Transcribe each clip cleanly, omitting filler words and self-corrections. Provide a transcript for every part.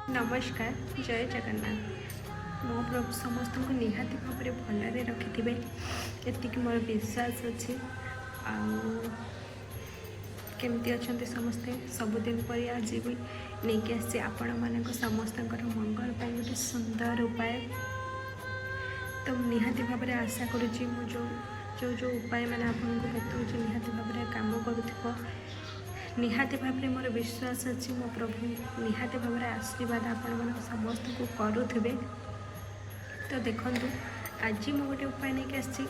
ନମସ୍କାର, ଜୟ ଜଗନ୍ନାଥ। ମୋ ପ୍ରଭୁ ସମସ୍ତଙ୍କୁ ନିହାତି ଭାବରେ ଭଲରେ ରଖିଥିବେ, ଏତିକି ମୋର ବିଶ୍ୱାସ ଅଛି। ଆଉ କେମିତି ଅଛନ୍ତି ସମସ୍ତେ? ସବୁଦିନ ପରି ଆଜି ବି ନେଇକି ଆସିଛି ଆପଣମାନଙ୍କ ସମସ୍ତଙ୍କର ମଙ୍ଗଳ ପାଇଁ ଗୋଟେ ସୁନ୍ଦର ଉପାୟ। ତ ମୁଁ ନିହାତି ଭାବରେ ଆଶା କରୁଛି, ମୁଁ ଯେଉଁ ଯେଉଁ ଯେଉଁ ଉପାୟ ମାନେ ଆପଣଙ୍କୁ ବତାଉଛି, ନିହାତି ଭାବରେ କାମ କରୁଥିବ। ନିହାତି ଭାବରେ ମୋର ବିଶ୍ୱାସ ଅଛି, ମୋ ପ୍ରଭୁ ନିହାତି ଭାବରେ ଆଶୀର୍ବାଦ ଆପଣମାନଙ୍କ ସମସ୍ତଙ୍କୁ କରୁଥିବେ। ତ ଦେଖନ୍ତୁ, ଆଜି ମୁଁ ଗୋଟେ ଉପାୟ ନେଇକି ଆସିଛି।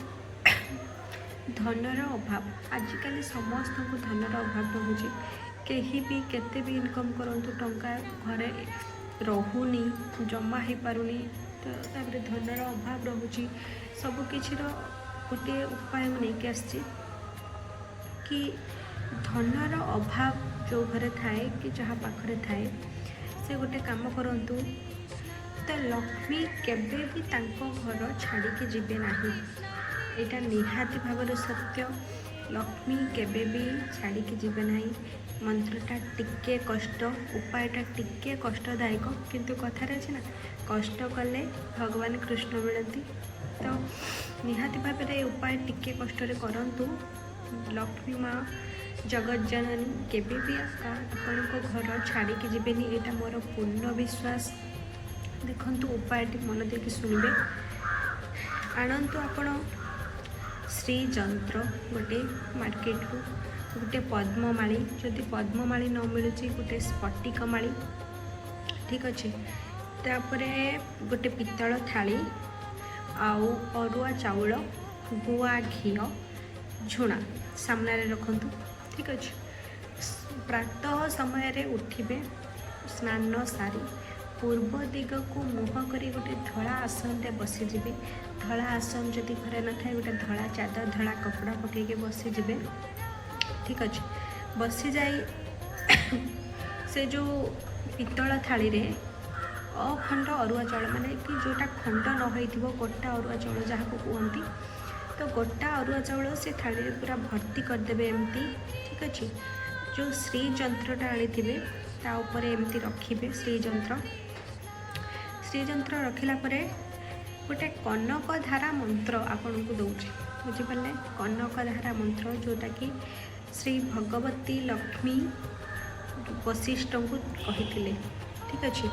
ଧନର ଅଭାବ, ଆଜିକାଲି ସମସ୍ତଙ୍କୁ ଧନର ଅଭାବ ରହୁଛି। କେହି ବି କେତେ ବି ଇନକମ୍ କରନ୍ତୁ, ଟଙ୍କା ଘରେ ରହୁନି, ଜମା ହେଇପାରୁନି। ତ ତାପରେ ଧନର ଅଭାବ ରହୁଛି। ସବୁକିଛିର ଗୋଟିଏ ଉପାୟ ମୁଁ ନେଇକି ଆସିଛି କି ଧନର ଅଭାବ ଯେଉଁ ଘରେ ଥାଏ କି ଯାହା ପାଖରେ ଥାଏ, ସେ ଗୋଟେ କାମ କରନ୍ତୁ ତ ଲକ୍ଷ୍ମୀ କେବେ ବି ତାଙ୍କ ଘର ଛାଡ଼ିକି ଯିବେ ନାହିଁ। ଏଇଟା ନିହାତି ଭାବରେ ସତ୍ୟ। ଲକ୍ଷ୍ମୀ କେବେ ବି ଛାଡ଼ିକି ଯିବେ ନାହିଁ। ମନ୍ତ୍ରଟା ଟିକେ କଷ୍ଟ, ଉପାୟଟା ଟିକେ କଷ୍ଟଦାୟକ, କିନ୍ତୁ କଥାରେ ଅଛି ନା, କଷ୍ଟ କଲେ ଭଗବାନ କୃଷ୍ଣ ମିଳନ୍ତି। ତ ନିହାତି ଭାବରେ ଏ ଉପାୟ ଟିକେ କଷ୍ଟରେ କରନ୍ତୁ। ଲକ୍ଷ୍ମୀ ମା ଜଗତ ଜନନୀ କେବେ ବି ଆପଣଙ୍କ ଘର ଛାଡ଼ିକି ଯିବେନି, ଏଇଟା ମୋର ପୂର୍ଣ୍ଣ ବିଶ୍ୱାସ। ଦେଖନ୍ତୁ, ଉପାୟଟି ମନ ଦେଇକି ଶୁଣିବେ। ଆଣନ୍ତୁ ଆପଣ ଶ୍ରୀଯନ୍ତ୍ର ଗୋଟେ ମାର୍କେଟରୁ, ଗୋଟେ ପଦ୍ମମାଳି। ଯଦି ପଦ୍ମମାଳି ନ ମିଳୁଛି, ଗୋଟେ ସ୍ଫଟିକ ମାଳି, ଠିକ୍ ଅଛି। ତାପରେ ଗୋଟେ ପିତ୍ତଳ ଥାଳି ଆଉ ଅରୁଆ ଚାଉଳ, ଗୁଆ ଘିଅ, ଝୁଣା ସାମ୍ନାରେ ରଖନ୍ତୁ, ଠିକ୍ ଅଛି। ପ୍ରାତଃ ସମୟରେ ଉଠିବେ, ସ୍ନାନ ସାରି ପୂର୍ବ ଦିଗକୁ ମୁହଁ କରି ଗୋଟେ ଧଳା ଆସନରେ ବସିଯିବେ। ଧଳା ଆସନ ଯଦି ଘରେ ନଥାଏ, ଗୋଟେ ଧଳା ଚାଦର, ଧଳା କପଡ଼ା ପକାଇକି ବସିଯିବେ, ଠିକ୍ ଅଛି। ବସିଯାଇ ସେ ଯେଉଁ ପିତ୍ତଳ ଥାଳିରେ ଅଖଣ୍ଡ ଅରୁଆ ଚାଉଳ, ମାନେ କି ଯେଉଁଟା ଖଣ୍ଡ ନ ହେଇଥିବ, ଗୋଟା ଅରୁଆ ଚାଉଳ ଯାହାକୁ କୁହନ୍ତି, ତ ଗୋଟା ଅରୁଆ ଚାଉଳ ସେ ଥାଳିରେ ପୁରା ଭର୍ତ୍ତି କରିଦେବେ ଏମିତି, ଠିକ୍ ଅଛି। ଯେଉଁ ଶ୍ରୀଯନ୍ତ୍ରଟା ଆଣିଥିବେ, ତା ଉପରେ ଏମିତି ରଖିବେ ଶ୍ରୀଯନ୍ତ୍ର। ଶ୍ରୀଯନ୍ତ୍ର ରଖିଲା ପରେ ଗୋଟେ କନକଧାରା ମନ୍ତ୍ର ଆପଣଙ୍କୁ ଦେଉଛି, ବୁଝିପାରିଲେ? କନକଧାରା ମନ୍ତ୍ର, ଯେଉଁଟାକି ଶ୍ରୀ ଭଗବତୀ ଲକ୍ଷ୍ମୀ ବଶିଷ୍ଠଙ୍କୁ କହିଥିଲେ, ଠିକ୍ ଅଛି।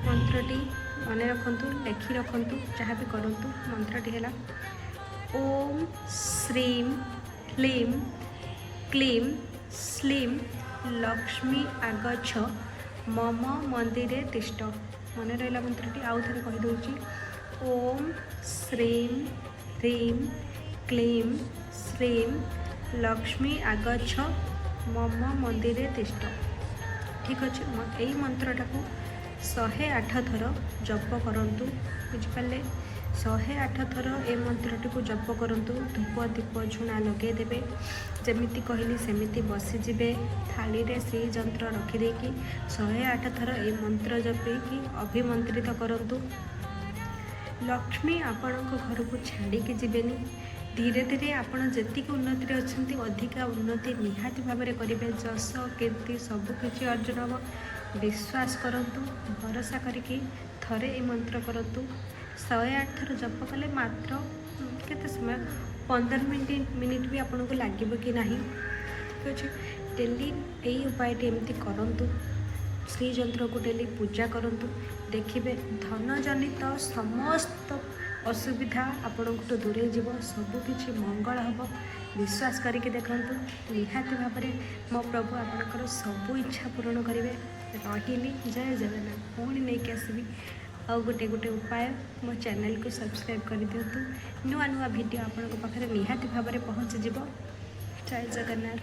ମନ୍ତ୍ରଟି ମନେ ରଖନ୍ତୁ, ଲେଖି ରଖନ୍ତୁ, ଯାହା ବି କରନ୍ତୁ। ମନ୍ତ୍ରଟି ହେଲା ଓମ୍ ଶ୍ରୀಂ ହ୍ଲିମ୍ କ୍ଲିମ୍ ଶ୍ଲୀମ୍ ଲକ୍ଷ୍ମୀ ଆଗଚ୍ଛ ମମ ମନ୍ଦିରେ ତିଷ୍ଠ। ମନେ ରହିଲା ମନ୍ତ୍ରଟି? ଆଉ ଥରେ କହିଦେଉଛି, ଓମ୍ ଶ୍ରୀಂ ହ୍ରୀಂ କ୍ଲିମ୍ ଶ୍ରୀମ୍ ଲକ୍ଷ୍ମୀ ଆଗଚ୍ଛ ମମ ମନ୍ଦିରେ ତିଷ୍ଠ, ଠିକ୍ ଅଛି। ଏଇ ମନ୍ତ୍ରଟାକୁ 108 ଥର ଜପ କରନ୍ତୁ, ବୁଝିପାରିଲେ? 108 ଥର ଏ ମନ୍ତ୍ରଟିକୁ ଜପ କରନ୍ତୁ। ଧୂପ, ଦୀପ, ଝୁଣା ଲଗାଇଦେବେ। ଯେମିତି କହିଲି ସେମିତି ବସିଯିବେ। ଥାଳିରେ ଶ୍ରୀଯନ୍ତ୍ର ରଖିଦେଇକି 108 ଥର ଏ ମନ୍ତ୍ର ଜପିକି ଅଭିମନ୍ତ୍ରିତ କରନ୍ତୁ। ଲକ୍ଷ୍ମୀ ଆପଣଙ୍କ ଘରକୁ ଛାଡ଼ିକି ଯିବେନି। ଧୀରେ ଧୀରେ ଆପଣ ଯେତିକି ଉନ୍ନତିରେ ଅଛନ୍ତି, ଅଧିକା ଉନ୍ନତି ନିହାତି ଭାବରେ କରିବେ। ଯଶ, କୀର୍ତ୍ତି ସବୁକିଛି ଅର୍ଜନ ହେବ। ବିଶ୍ୱାସ କରନ୍ତୁ, ଭରସା କରିକି ଥରେ ଏ ମନ୍ତ୍ର କରନ୍ତୁ। 108 ଥର ଜପ କଲେ ମାତ୍ର କେତେ ସମୟ, 15 ମିନିଟ୍ ବି ଆପଣଙ୍କୁ ଲାଗିବ କି ନାହିଁ, ଠିକ୍ ଅଛି। ଡେଲି ଏଇ ଉପାୟଟି ଏମିତି କରନ୍ତୁ। ଶ୍ରୀଯନ୍ତ୍ରକୁ ଡେଲି ପୂଜା କରନ୍ତୁ। ଦେଖିବେ, ଧନଜନିତ ସମସ୍ତ ଅସୁବିଧା ଆପଣଙ୍କଠୁ ଦୂରେଇ ଯିବ, ସବୁକିଛି ମଙ୍ଗଳ ହେବ। ବିଶ୍ୱାସ କରିକି ଦେଖନ୍ତୁ, ନିହାତି ଭାବରେ ମୋ ପ୍ରଭୁ ଆପଣଙ୍କର ସବୁ ଇଚ୍ଛା ପୂରଣ କରିବେ। ରହିଲି, ଜୟ ଜଗନ୍ନାଥ। ପୁଣି ନେଇକି ଆସିବି ଆଉ ଗୋଟେ ଗୋଟେ ଉପାୟ। ମୋ ଚ୍ୟାନେଲକୁ ସବସ୍କ୍ରାଇବ୍ କରିଦିଅନ୍ତୁ, ନୂଆ ନୂଆ ଭିଡ଼ିଓ ଆପଣଙ୍କ ପାଖରେ ନିହାତି ଭାବରେ ପହଞ୍ଚିଯିବ। ଜୟ ଜଗନ୍ନାଥ।